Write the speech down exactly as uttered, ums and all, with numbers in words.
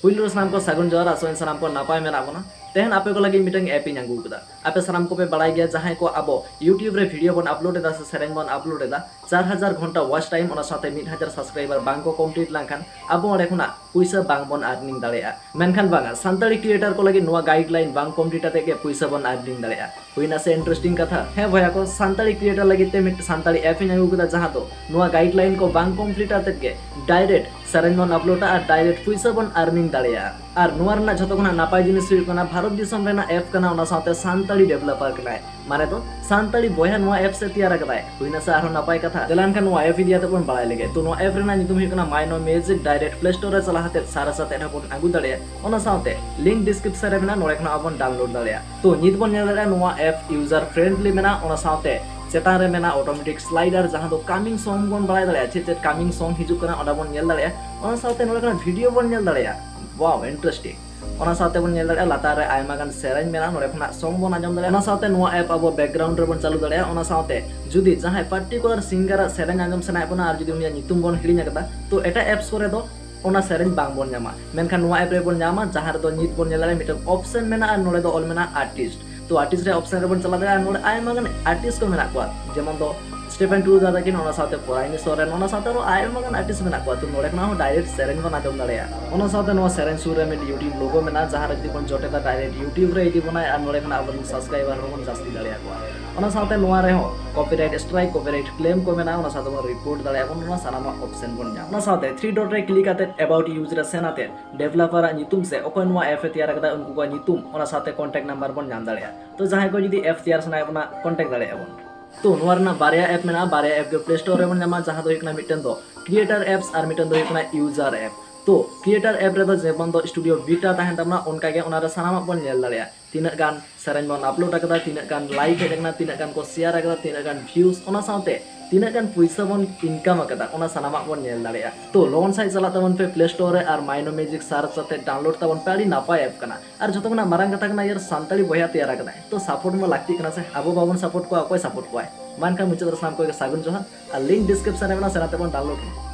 ᱯᱩᱭᱞᱩ ᱨᱮ ᱥᱟᱱᱟᱢ ᱠᱚ ᱥᱟᱹᱜᱩᱱ ᱡᱚᱦᱟᱨ, ᱟᱥᱚᱜ ᱟᱹᱧ ᱥᱟᱱᱟᱢ ᱠᱚ ᱱᱟᱯᱟᱭ ᱢᱮᱱᱟᱜ ᱵᱚᱱᱟ᱾ ᱛᱮᱦᱮᱧ ᱟᱯᱮ ᱠᱚ ᱞᱟᱹᱜᱤᱫ ᱢᱤᱫᱴᱟᱝ ᱮᱯ ᱤᱧ ᱟᱹᱜᱩ ᱟᱠᱟᱫᱟ᱾ ᱟᱯᱮ ᱥᱟᱱᱟᱢ ᱠᱚᱯᱮ ᱵᱟᱲᱟᱭ ᱜᱮᱭᱟ, ᱡᱟᱦᱟᱸᱭ ᱠᱚ ᱟᱵᱚ YouTube ᱨᱮ ᱵᱷᱤᱰᱤᱭᱳ ᱵᱚᱱ ᱟᱯᱞᱳᱰ ᱮᱫᱟ ᱥᱮ ᱥᱮᱨᱮᱧ ᱵᱚᱱ ᱟᱯᱞᱳᱰ ᱮᱫᱟ, ᱪᱟᱨ ᱦᱟᱡᱟᱨ ᱜᱷᱚᱱᱴᱟ ᱣᱟᱪ ᱴᱟᱭᱤᱢ, ᱚᱱᱟ ᱥᱟᱶᱛᱮ ᱢᱤᱫ ᱦᱟᱡᱟᱨ ᱥᱟᱵᱥᱠᱨᱟᱭᱵᱟᱨ ᱵᱟᱝ ᱠᱚ ᱠᱚᱢᱯᱞᱤᱴ ᱞᱮᱱᱠᱷᱟᱱ ᱟᱵᱚ ᱚᱸᱰᱮ ᱠᱷᱚᱱᱟᱜ ᱯᱩᱭᱥᱟᱹ ᱵᱟᱝ ᱵᱚᱱ ᱟᱨᱱᱤᱝ ᱫᱟᱲᱮᱭᱟᱜᱼᱟ᱾ ᱢᱮᱱᱠᱷᱟᱱ ᱵᱟᱝᱟ, ᱥᱟᱱᱛᱟᱲᱤ ᱠᱨᱤᱭᱮᱴᱟᱨ ᱠᱚ ᱞᱟᱹᱜᱤᱫ ᱱᱚᱣᱟ ᱜᱟᱭᱤᱰᱞᱟᱭᱤᱱ ᱵᱟᱝ ᱠᱚᱢᱯᱞᱤᱴ ᱟᱛᱮᱫ ᱜᱮ ᱯᱩᱭᱥᱟᱹ ᱵᱚᱱ ᱟᱨᱱᱤᱝ ᱫᱟᱲᱮᱭᱟᱜᱼᱟ᱾ ᱦᱩᱭᱱᱟ ᱥᱮ ᱤᱱᱴᱟᱨᱮᱥᱴᱤᱝ ᱠᱟᱛᱷᱟ? ᱦᱮᱸ ᱵᱚᱭᱦᱟ ᱠᱚ, ᱥᱟᱱᱛᱟᱲᱤ ᱠᱨᱤᱭᱮᱴᱟᱨ ᱞᱟᱹᱜᱤᱫ ᱛᱮ ᱢᱤᱫ ᱥᱟᱱᱛᱟᱲᱤ ᱮᱯ ᱤᱧ ᱟᱹᱜᱩ ᱠᱮᱫᱟ, ᱡᱟᱦᱟᱸ ᱫᱚ ᱱᱚᱣᱟ ᱜᱟᱭᱤᱰᱞᱟᱭᱤᱱ ᱠᱚ ᱵᱟᱝ ᱠᱚᱢᱯᱞᱤᱴ ᱟᱛᱮᱫ ᱜᱮ ᱰᱟᱭᱨᱮᱠᱴ ᱥᱮᱨᱮᱧ ᱵᱚᱱ ᱟᱯᱞᱳᱰᱟ ᱟᱨ ᱰᱟᱭᱨᱮᱠᱴ ᱯᱩᱭᱥᱟᱹ ᱵᱚᱱ ᱟᱨᱱᱤᱝ ᱫᱟᱲᱮᱭᱟᱜᱼᱟ᱾ ᱟᱨ ᱱᱚᱣᱟ ᱨᱮᱱᱟᱜ ᱡᱷᱚᱛᱚ ᱠᱷᱚᱱᱟᱜ ᱱᱟᱯᱟᱭ ᱡᱤᱱᱤᱥ ᱦᱩᱭᱩᱜ ᱠᱟᱱᱟ, ᱵᱷᱟᱨᱚᱛ ᱫᱤᱥᱚᱢ ᱨᱮᱱᱟᱜ ᱮᱯ ᱠᱟᱱᱟ, ᱚᱱᱟ ᱥᱟᱶᱛᱮ ᱥᱟᱱᱛᱟᱲᱤ ᱰᱮᱵᱷᱞᱚᱯᱟᱨ ᱠᱟᱱᱟᱭ, ᱢᱟᱱᱮ ᱫᱚ ᱥᱟᱱᱛᱟᱲᱤ ᱵᱚᱭᱦᱟ ᱱᱚᱣᱟ ᱮᱯ ᱮ ᱛᱮᱭᱟᱨ ᱟᱠᱟᱫᱟᱭ᱾ ᱦᱩᱭᱱᱟ ᱥᱮ ᱟᱨᱦᱚᱸ ᱱᱟᱯᱟᱭ ᱠᱟᱛᱷᱟ? ᱫᱮᱞᱟ ᱮᱱᱠᱷᱟᱱ ᱱᱚᱣᱟ ᱮᱯ ᱤᱫᱤ ᱠᱟᱛᱮ ᱵᱚᱱ ᱵᱟᱲᱟᱭ ᱞᱮᱜᱮ᱾ ᱛᱚ ᱱᱚᱣᱟ ᱮᱯ ᱨᱮᱱᱟᱜ ᱧᱩᱛᱩᱢ ᱦᱩᱭᱩᱜ ᱠᱟᱱᱟ My No Music, direct play store ᱨᱮ ᱪᱟᱞᱟᱣ ᱠᱟᱛᱮ ᱥᱟᱨᱪ ᱟᱛᱮ ᱦᱚᱸ ᱵᱚᱱ ᱟᱹᱜᱩ ᱫᱟᱲᱮᱭᱟᱜᱼᱟ᱾ ᱚᱱᱟ ᱥᱟᱶᱛᱮ ᱞᱤᱝᱠ ᱰᱤᱥᱠᱨᱤᱯᱥᱚᱱ ᱨᱮ ᱢᱮᱱᱟᱜᱼᱟ, ᱱᱚᱰᱮ ᱠᱷᱚᱱᱟᱜ ᱦᱚᱸ ᱵᱚᱱ ᱰᱟᱣᱩᱱᱞᱳᱰ ᱫᱟᱲᱮᱭᱟᱜᱼᱟ᱾ ᱛᱚ ᱱᱤᱛ ᱵᱚᱱ ᱧᱮᱞ ᱫᱟᱲᱮᱭᱟᱜᱼᱟ ᱱᱚᱣᱟ ᱮᱯ ᱤᱭᱩᱡᱟᱨ ᱯᱷᱨᱮᱱᱰᱞᱤ ᱢᱮᱱᱟᱜᱼᱟ, ᱚᱱᱟ ᱥᱟᱶᱛᱮ ᱪᱮᱛᱟᱱ ᱨᱮ ᱢᱮᱱᱟᱜᱼᱟ ᱚᱴᱳᱢᱮᱴᱤᱠ ᱥᱞᱟᱭᱰᱟᱨ, ᱡᱟᱦᱟᱸ ᱫᱚ ᱠᱟᱢᱤᱝ ᱥᱚᱝ ᱵᱚᱱ ᱵᱟᱲᱟᱭ ᱫᱟᱲᱮᱭᱟᱜᱼᱟ, ᱪᱮᱫ ᱪᱮᱫ ᱠᱟᱢᱤᱝ ᱥᱚᱝ ᱦᱤᱡᱩᱜ ᱠᱟᱱᱟ ᱚᱱᱟ ᱵᱚᱱ ᱧᱮᱞ ᱫᱟᱲᱮᱭᱟᱜᱼᱟ᱾ ᱚᱱᱟ ᱥᱟᱶᱛᱮ ᱱᱚᱰᱮ ᱠᱷᱚᱱᱟᱜ ᱵᱷᱤᱰᱤᱭᱳ ᱵᱚᱱ ᱧᱮᱞ ᱫᱟᱲᱮᱭᱟᱜᱼᱟ᱾ ᱣᱟᱣ, ᱤᱱᱴᱟᱨᱮᱥᱴᱤᱝ᱾ ᱚᱱᱟ ᱥᱟᱶᱛᱮ ᱵᱚᱱ ᱧᱮᱞ ᱫᱟᱲᱮᱭᱟᱜᱼᱟ ᱞᱟᱛᱟᱨ ᱨᱮ ᱟᱭᱢᱟ ᱜᱟᱱ ᱥᱮᱨᱮᱧ ᱢᱮᱱᱟᱜᱼᱟ, ᱱᱚᱰᱮ ᱠᱷᱚᱱᱟᱜ ᱥᱚᱝ ᱵᱚᱱ ᱟᱸᱡᱚᱢ ᱫᱟᱲᱮᱭᱟᱜᱼᱟ᱾ ᱚᱱᱟ ᱥᱟᱶᱛᱮ ᱱᱚᱣᱟ ᱮᱯ ᱟᱵᱚ ᱵᱮᱠᱜᱨᱟᱣᱩᱱᱰ ᱨᱮᱵᱚᱱ ᱪᱟᱹᱞᱩ ᱫᱟᱲᱮᱭᱟᱜᱼᱟ᱾ ᱚᱱᱟ ᱥᱟᱶᱛᱮ ᱡᱩᱫᱤ ᱡᱟᱦᱟᱸᱭ ᱯᱟᱨᱴᱤᱠᱩᱞᱟᱨ ᱥᱤᱝᱜᱟᱨᱟᱜ ᱥᱮᱨᱮᱧ ᱟᱸᱡᱚᱢ ᱥᱟᱱᱟᱭᱮᱫ ᱵᱚᱱᱟ ᱟᱨ ᱡᱩᱫᱤ ᱩᱱᱤᱭᱟᱜ ᱧᱩᱛᱩᱢ ᱵᱚᱱ ᱦᱤᱲᱤᱧ ᱟᱠᱟᱫᱟ, ᱛᱚ ᱮᱴᱟᱜ ᱮᱯᱥ ᱠᱚᱨᱮ ᱫᱚ ᱚᱱᱟ ᱥᱮᱨᱮᱧ ᱵᱟᱝ ᱵᱚᱱ ᱧᱟᱢᱟ᱾ ᱢᱮᱱᱠᱷᱟᱱ ᱱᱚᱣᱟ ᱮᱯ ᱨᱮᱵᱚᱱ ᱧᱟᱢᱟ, ᱡᱟᱦᱟᱸ ᱨᱮᱫᱚ ᱱᱤᱛ ᱵᱚᱱ ᱧᱮᱞ ᱫᱟᱲᱮᱭᱟᱜᱼᱟ ᱢᱤᱫᱴᱟᱝ ᱚᱯᱥᱮᱱ ᱢᱮᱱᱟᱜᱼᱟ ᱟᱨ ᱱᱚᱰᱮ ᱫᱚ ᱚᱞ ᱢᱮᱱᱟᱜᱼᱟ ᱟᱨᱴᱤᱥᱴ᱾ ᱛᱚ ᱟᱨᱴᱤᱥᱴ ᱨᱮ ᱚᱯᱥᱮᱱ ᱨᱮᱵᱚᱱ ᱪᱟᱞᱟᱣ ᱫᱟᱲᱮᱭᱟᱜᱼᱟ᱾ ᱱᱚᱰᱮ ᱟᱭᱢᱟ ᱜᱟᱱ ᱟᱨᱴᱤᱥᱴ ᱠᱚ ᱢᱮᱱᱟᱜ ᱠᱚᱣᱟ, ᱡᱮᱢᱚᱱ ᱫᱚ ᱥᱴᱤᱯᱷᱮᱱ ᱴᱩᱰᱩ ᱫᱟᱫᱟ ᱛᱟᱹᱠᱤᱱ, ᱚᱱᱟ ᱥᱟᱶᱛᱮ ᱯᱚᱨᱟᱭᱱᱤ ᱥᱚᱨᱮᱱ, ᱚᱱᱟ ᱥᱟᱶᱛᱮ ᱟᱨᱚ ᱟᱭᱢᱟ ᱜᱟᱱ ᱟᱨᱴᱤᱥᱴ ᱢᱮᱱᱟᱜ ᱠᱚᱣᱟ᱾ ᱛᱚ ᱱᱚᱰᱮ ᱠᱷᱚᱱᱟᱜ ᱦᱚᱸ ᱰᱟᱭᱨᱮᱠᱴ ᱥᱮᱨᱮᱧ ᱵᱚᱱ ᱟᱸᱡᱚᱢ ᱫᱟᱲᱮᱭᱟᱜᱼᱟ᱾ ᱚᱱᱟ ᱥᱟᱶᱛᱮ ᱱᱚᱣᱟ ᱥᱮᱨᱮᱧ ᱥᱩᱨ ᱨᱮ ᱢᱤᱫ YouTube ᱞᱳᱜᱳ ᱢᱮᱱᱟᱜᱼᱟ, ᱡᱟᱦᱟᱸ ᱨᱮ ᱡᱩᱫᱤ ᱵᱚᱱ ᱡᱚᱴᱮᱫᱟ ᱰᱟᱭᱨᱮᱠᱴ YouTube ᱨᱮ ᱤᱫᱤ ᱵᱚᱱᱟᱭ ᱟᱨ ᱱᱚᱰᱮ ᱠᱷᱚᱱᱟᱜ ᱟᱵᱚᱨᱮᱱ ᱥᱟᱵᱥᱠᱨᱟᱭᱵᱟᱨ ᱦᱚᱸᱵᱚᱱ ᱡᱟᱹᱥᱛᱤ ᱫᱟᱲᱮᱭᱟᱠᱚᱣᱟ᱾ ᱚᱱᱟ ᱥᱟᱶᱛᱮ ᱱᱚᱣᱟ ᱨᱮᱦᱚᱸ ᱠᱚᱯᱤᱨᱟᱭᱤᱴ ᱥᱴᱨᱟᱭᱤᱠ, ᱠᱚᱯᱤᱨᱟᱭᱤᱴ ᱠᱞᱮᱢ ᱠᱚ ᱢᱮᱱᱟᱜᱼᱟ, ᱚᱱᱟ ᱥᱟᱶᱛᱮ ᱵᱚᱱ ᱨᱤᱯᱳᱨᱴ ᱫᱟᱲᱮᱭᱟᱜᱼᱟ ᱵᱚᱱ, ᱱᱚᱣᱟ ᱥᱟᱱᱟᱢᱟᱜ ᱚᱯᱥᱮᱱ ᱵᱚᱱ ᱧᱟᱢᱟ᱾ ᱚᱱᱟ ᱥᱟᱶᱛᱮ ᱛᱷᱨᱤ ᱰᱚᱴ ᱨᱮ ᱠᱞᱤᱠ ᱠᱟᱛᱮ ᱮᱵᱟᱣᱩᱴ ᱤᱭᱩᱡᱽ ᱨᱮ ᱥᱮᱱ ᱟᱛᱮ ᱰᱮᱵᱷᱞᱚᱯᱟᱨᱟᱜ ᱧᱩᱛᱩᱢ ᱥᱮ ᱚᱠᱚᱭ ᱱᱚᱣᱟ ᱮᱯ ᱮ ᱛᱮᱭᱟᱨ ᱟᱠᱟᱫᱟ ᱩᱱᱠᱩ ᱠᱚᱣᱟᱜ ᱧᱩᱛᱩᱢ, ᱚᱱᱟ ᱥᱟᱶᱛᱮ ᱠᱚᱱᱴᱮᱠᱴ ᱱᱟᱢᱵᱟᱨ ᱵᱚᱱ ᱧᱟᱢ ᱫᱟᱲᱮᱭᱟᱜᱼᱟ᱾ ᱛᱚ ᱡᱟᱦᱟᱸᱭ ᱠᱚ ᱡᱩᱫᱤ ᱮᱯ ᱛᱮᱭᱟᱨ ᱥᱟᱱᱟᱭᱮᱫ ᱵᱚᱱᱟ, ᱠᱚᱱᱴᱮᱠᱴ ᱫᱟᱲᱮᱭᱟᱜᱼᱟ ᱵᱚᱱ᱾ ᱛᱚ ᱱᱚᱣᱟ ᱨᱮᱱᱟᱜ ᱵᱟᱨᱭᱟ ᱮᱯ ᱢᱮᱱᱟᱜᱼᱟ, ᱵᱟᱨᱭᱟ ᱮᱯ ᱜᱮ ᱯᱞᱮ ᱥᱴᱳᱨ ᱨᱮᱵᱚᱱ ᱧᱟᱢᱟ, ᱡᱟᱦᱟᱸ ᱫᱚ ᱦᱩᱭᱩᱜ ᱠᱟᱱᱟ ᱢᱤᱫᱴᱮᱱ ᱫᱚ ᱠᱨᱤᱭᱮᱴᱟᱨ ᱮᱯᱥ ᱟᱨ ᱢᱤᱫᱴᱮᱱ ᱫᱚ ᱦᱩᱭᱩᱜ ᱠᱟᱱᱟ ᱤᱭᱩᱡᱟᱨ ᱮᱯ᱾ ᱛᱚ ᱠᱨᱤᱭᱮᱴᱟᱨ ᱮᱯ ᱨᱮᱫᱚ ᱡᱮᱢᱚᱱ ᱫᱚ ᱥᱴᱩᱰᱤᱭᱳ ᱵᱤᱴᱟ ᱛᱟᱦᱮᱱ ᱛᱟᱵᱚᱱᱟ, ᱚᱱᱠᱟ ᱜᱮ ᱚᱱᱟ ᱨᱮ ᱥᱟᱱᱟᱢᱟᱜ ᱵᱚᱱ ᱧᱮᱞ ᱫᱟᱲᱮᱭᱟᱜᱼᱟ᱾ ᱛᱤᱱᱟᱹᱜ ᱜᱟᱱ ᱥᱮᱨᱮᱧ ᱵᱚᱱ ᱟᱯᱞᱳᱰ ᱟᱠᱟᱫᱟ, ᱛᱤᱱᱟᱹᱜ ᱜᱟᱱ ᱞᱟᱭᱤᱠ ᱦᱮᱡ ᱟᱠᱟᱱᱟ, ᱛᱤᱱᱟᱹᱜ ᱜᱟᱱ ᱠᱚ ᱥᱮᱭᱟᱨ ᱟᱠᱟᱫᱟ, ᱛᱤᱱᱟᱹᱜ ᱜᱟᱱ ᱵᱷᱤᱭᱩᱥ, ᱚᱱᱟ ᱥᱟᱶᱛᱮ ᱛᱤᱱᱟᱹᱜ ᱜᱟᱱ ᱯᱩᱭᱥᱟᱹ ᱵᱚᱱ ᱤᱱᱠᱟᱢ ᱟᱠᱟᱫᱟ, ᱚᱱᱟ ᱥᱟᱱᱟᱢᱟᱜ ᱵᱚᱱ ᱧᱮᱞ ᱫᱟᱲᱮᱭᱟᱜᱼᱟ᱾ ᱛᱚ ᱞᱚᱜᱚᱱ ᱥᱟᱺᱦᱤᱡ ᱪᱟᱞᱟᱜ ᱛᱟᱵᱚᱱ ᱯᱮ ᱯᱞᱮ ᱥᱴᱳᱨ ᱨᱮ ᱟᱨ My No Music ᱥᱟᱨᱪ ᱠᱟᱛᱮ ᱰᱟᱣᱩᱱᱞᱳᱰ ᱛᱟᱵᱚᱱ ᱯᱮ, ᱟᱹᱰᱤ ᱱᱟᱯᱟᱭ ᱮᱯ ᱠᱟᱱᱟ᱾ ᱟᱨ ᱡᱷᱚᱛᱚ ᱠᱷᱚᱱᱟᱜ ᱢᱟᱨᱟᱝ ᱠᱟᱛᱷᱟ ᱠᱟᱱᱟ, ᱭᱟᱨ ᱥᱟᱱᱛᱟᱲᱤ ᱵᱚᱭᱦᱟ ᱛᱮᱭᱟᱨ ᱟᱠᱟᱫᱟᱭ, ᱛᱚ ᱥᱟᱯᱳᱨᱴ ᱢᱟ ᱞᱟᱹᱠᱛᱤᱜ ᱠᱟᱱᱟ ᱥᱮ, ᱟᱵᱚ ᱵᱟᱵᱚᱱ ᱥᱟᱯᱳᱨᱴ ᱠᱚᱣᱟ ᱚᱠᱚᱭ ᱥᱟᱯᱳᱨᱴ ᱠᱚᱣᱟᱭ? ᱢᱟ ᱮᱱᱠᱷᱟᱱ ᱢᱩᱪᱟᱹᱫ ᱨᱮ ᱥᱟᱱᱟᱢ ᱠᱚᱜᱮ ᱥᱟᱹᱜᱩᱱ ᱡᱚᱦᱟᱨ, ᱟᱨ ᱞᱤᱝᱠ ᱰᱤᱥᱠᱨᱤᱯᱥᱚᱱ ᱨᱮ ᱢᱮᱱᱟᱜᱼᱟ, ᱥᱮᱱ ᱟᱛᱮ ᱵᱚᱱ ᱰᱟᱣᱩᱱᱞᱳᱰ ᱢᱟ᱾